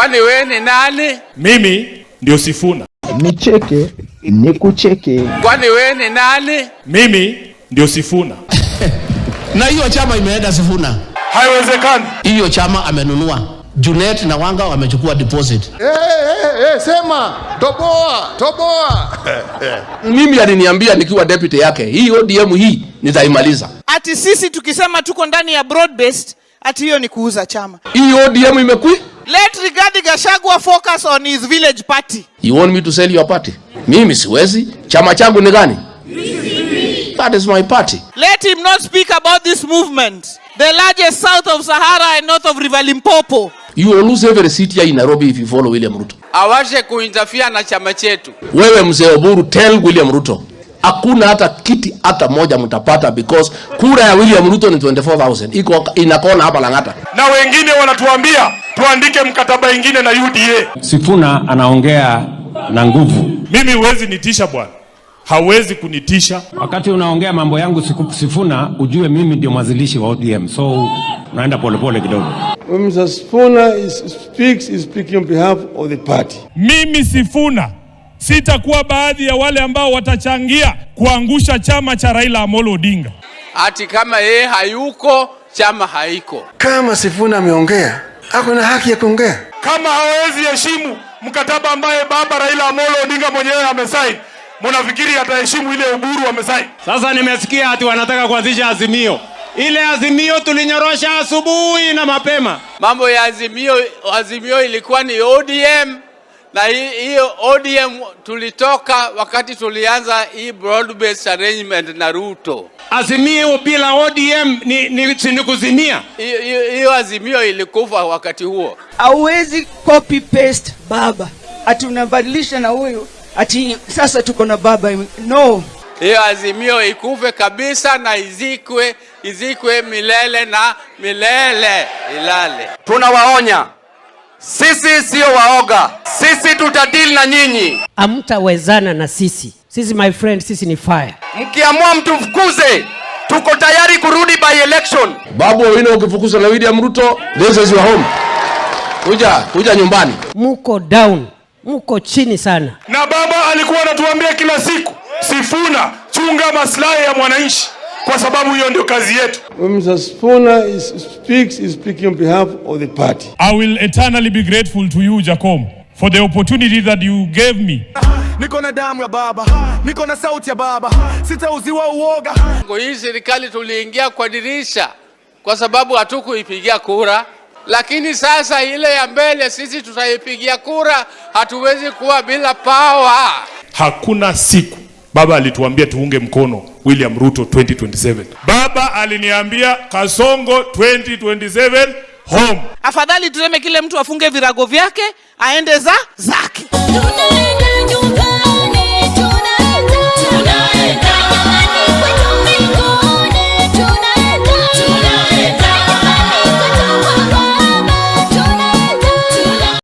Kwani we ni nani? Mimi ndio Sifuna. Nicheke nikucheke. Kwani we ni nani? Mimi ndio Sifuna. Na hiyo chama imeenda Sifuna. Haiwezekani. Hiyo chama amenunua. Junet na Wanga wamechukua deposit. Hey, hey, hey, sema toboa, toboa. Mimi aliniambia nikiwa deputy yake, hii ODM hii nitaimaliza. Ati sisi tukisema tuko ndani ya broad based, ati hiyo ni kuuza chama. Hii ODM imekwi. Let Rigathi Gachagua focus on his village party. You want me to sell your party? Mimi siwezi. Chama changu ni gani? That is my party. Let him not speak about this movement, the largest south of Sahara and north of River Limpopo. You will lose every seat here in Nairobi if you follow William Ruto. Awache kuinterfere na chama chetu. Wewe mzee Oburu, tell William Ruto hakuna hata kiti hata moja mtapata, because kura ya William Ruto ni 24,000 iko inakona hapa Lang'ata. Na wengine wanatuambia tuandike mkataba ingine na UDA. Sifuna anaongea na nguvu. Mimi huwezi nitisha, bwana, hawezi kunitisha. Wakati unaongea mambo yangu Sifuna, ujue mimi ndio mwanzilishi wa ODM, so unaenda polepole kidogo. When Mr. Sifuna is speaking on behalf of the party. Mimi Sifuna sitakuwa baadhi ya wale ambao watachangia kuangusha chama cha Raila Amolo Odinga. Ati kama yeye hayuko, chama haiko. Kama Sifuna ameongea, ako na haki ya kuongea. Kama hawezi heshimu mkataba ambaye baba Raila Amolo Odinga mwenyewe amesaini, munafikiri ataheshimu ile Oburu amesaini? Sasa nimesikia ati wanataka kuanzisha Azimio. Ile Azimio tulinyorosha asubuhi na mapema. Mambo ya Azimio, Azimio ilikuwa ni ODM na hiyo ODM tulitoka wakati tulianza hii broad based arrangement na Ruto. Azimio bila ODM ni kuzimia. Hiyo Azimio ilikufa wakati huo. Hauwezi copy paste baba, ati unabadilisha na huyu, ati sasa tuko na baba. No. Hiyo Azimio ikufe kabisa na izikwe, izikwe milele na milele, ilale. Tunawaonya, sisi sio waoga, sisi tutadeal na nyinyi. Hamtawezana na sisi. Sisi, my friend, sisi ni fire. Mkiamua mtufukuze, tuko tayari kurudi by election. Babu Owino, ukifukuza na William Ruto, this is your home. Kuja, kuja nyumbani. Muko down, muko chini sana. Na baba alikuwa anatuambia kila siku, "Sifuna, chunga maslahi ya mwananchi, kwa sababu hiyo ndio kazi yetu." When Mr. Sifuna is speaking on behalf of the party. I will eternally be grateful to you, Jakom, for the opportunity that you gave me. Niko na damu ya baba, niko na sauti ya baba, sitauziwa uoga. Kwa hii serikali tuliingia kwa dirisha kwa sababu hatukuipigia kura, lakini sasa ile ya mbele sisi tutaipigia kura. Hatuwezi kuwa bila power. Hakuna siku baba alituambia tuunge mkono William Ruto 2027. Baba aliniambia, "Kasongo 2027 home." Afadhali tuseme kile mtu afunge virago vyake aende za zake. Dunia.